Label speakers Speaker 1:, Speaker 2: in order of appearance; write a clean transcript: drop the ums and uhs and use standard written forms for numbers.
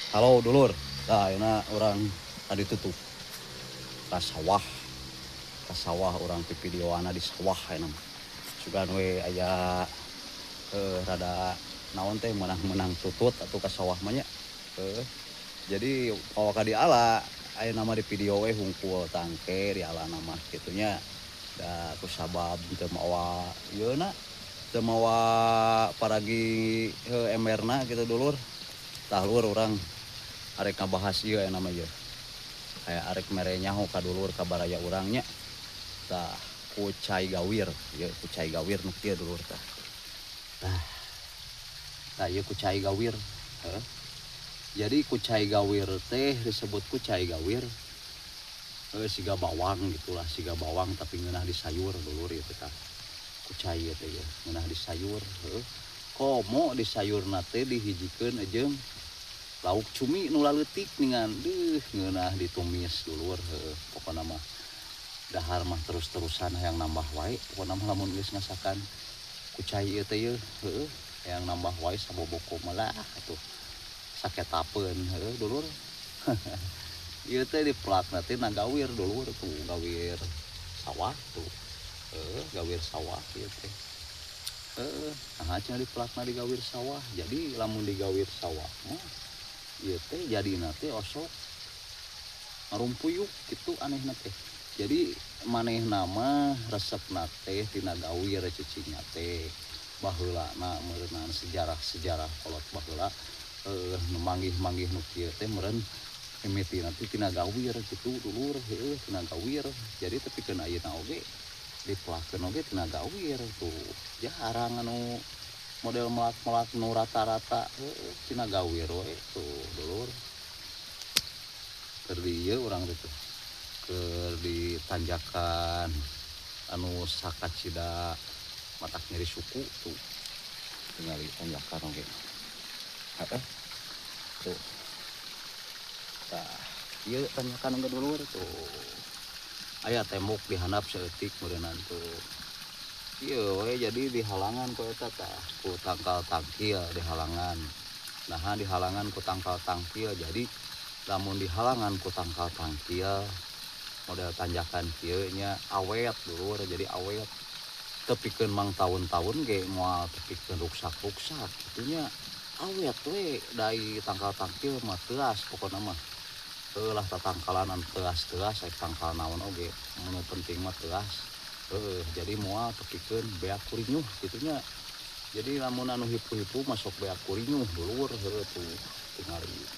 Speaker 1: Halo dulur, nah ayeuna urang tadi tutup ka sawah. Ka sawah urang pivideoana di sawah ayeuna mah. Sugan we aya rada naon teh meunang-meunang tutut atuh ka sawah mah nya. Jadi mawa ka diala ayeuna mah di video we hungkul tangke dialana mah kitu nya. Da kusabab teu mawa ieu na teu mawa paragi emberna kitu dulur. Tah lur urang arek ngabahas ieu ayeuna mah ieu. Aya arek mere nyaho ka dulur ka baraya urang nya. Tah kucai gawir, ieu kucai gawir nu kieu dulur tah. Tah. Tah ieu kucai gawir, heuh. Jadi kucai gawir teh disebut kucai gawir siga bawang gitulah, siga bawang tapi ngeunah di sayur dulur ieu teh tah. Kucai ieu teh ieu ngeunah di sayur, heuh. Komo di sayurna teh dihijikeun jeung lauk cumi nu laleutik ningan, deuh ngeunah ditumis dulur, heuh. Pokona mah dahar mah terus-terusan hayang nambah wae, pokona mah lamun geus ngasakan kucai ieu teh ieu, heuh, hayang nambah wae saboboko mah lah atuh saketapeun, heuh dulur. Ieu teh dipelakna teh na gawir dulur tuh, gawir sawah tuh, heuh, gawir sawah ieu teh. Heeh, naha cenah dipelakna di gawir sawah. Jadi lamun di gawir sawah mah ieu teh jadina teh osok ngarumpuyuk kitu anehna teh. Jadi manehna mah resepna teh tina gawir cicingna teh. Baheulana meureunnan sejarah-sejarah kolot baheula nu manggih-manggih nu kieu teh meureun mimitina teh tina gawir kitu dulur, heueuh tina gawir. Jadi tepikeun ayeuna oge dipelakeun oge tina gawir tuh. Jarang anu model melak-melak nu rata-rata, heueuh tina gawir we tuh dulur. Keur di ieu urang teh tuh, keur di tanjakan anu sakacida matak nyeri suku tuh. Tingali tanjakan oge. Heeh. Tuh. Tah, ieu tanjakan oge dulur tuh. Aya tembok di handap saeutik meureunan tuh. Ieu we jadi dihalangan ku eta tah, ku tangkal tangkil dihalangan. Naha dihalangan ku tangkal tangkil, jadi lamun dihalangan ku tangkal tangkil model tanjakan kieu nya awet dulur, jadi awet. Tepikeun mang taun-taun ge moal tepikeun ruksak-ruksak kitu nya. Awet we dai tangkal tangkil mah teuas pokona mah. Heuh lah tatangkalan anu teuas-teuas rek tangkal naon oge nu penting mah teuas. Heuh, jadi moal tepikeun beak kurinyuh kitu nya. Jadi lamun anu hipu-hipu masuk beak kurinyuh dulur, heueuh tuh tingali.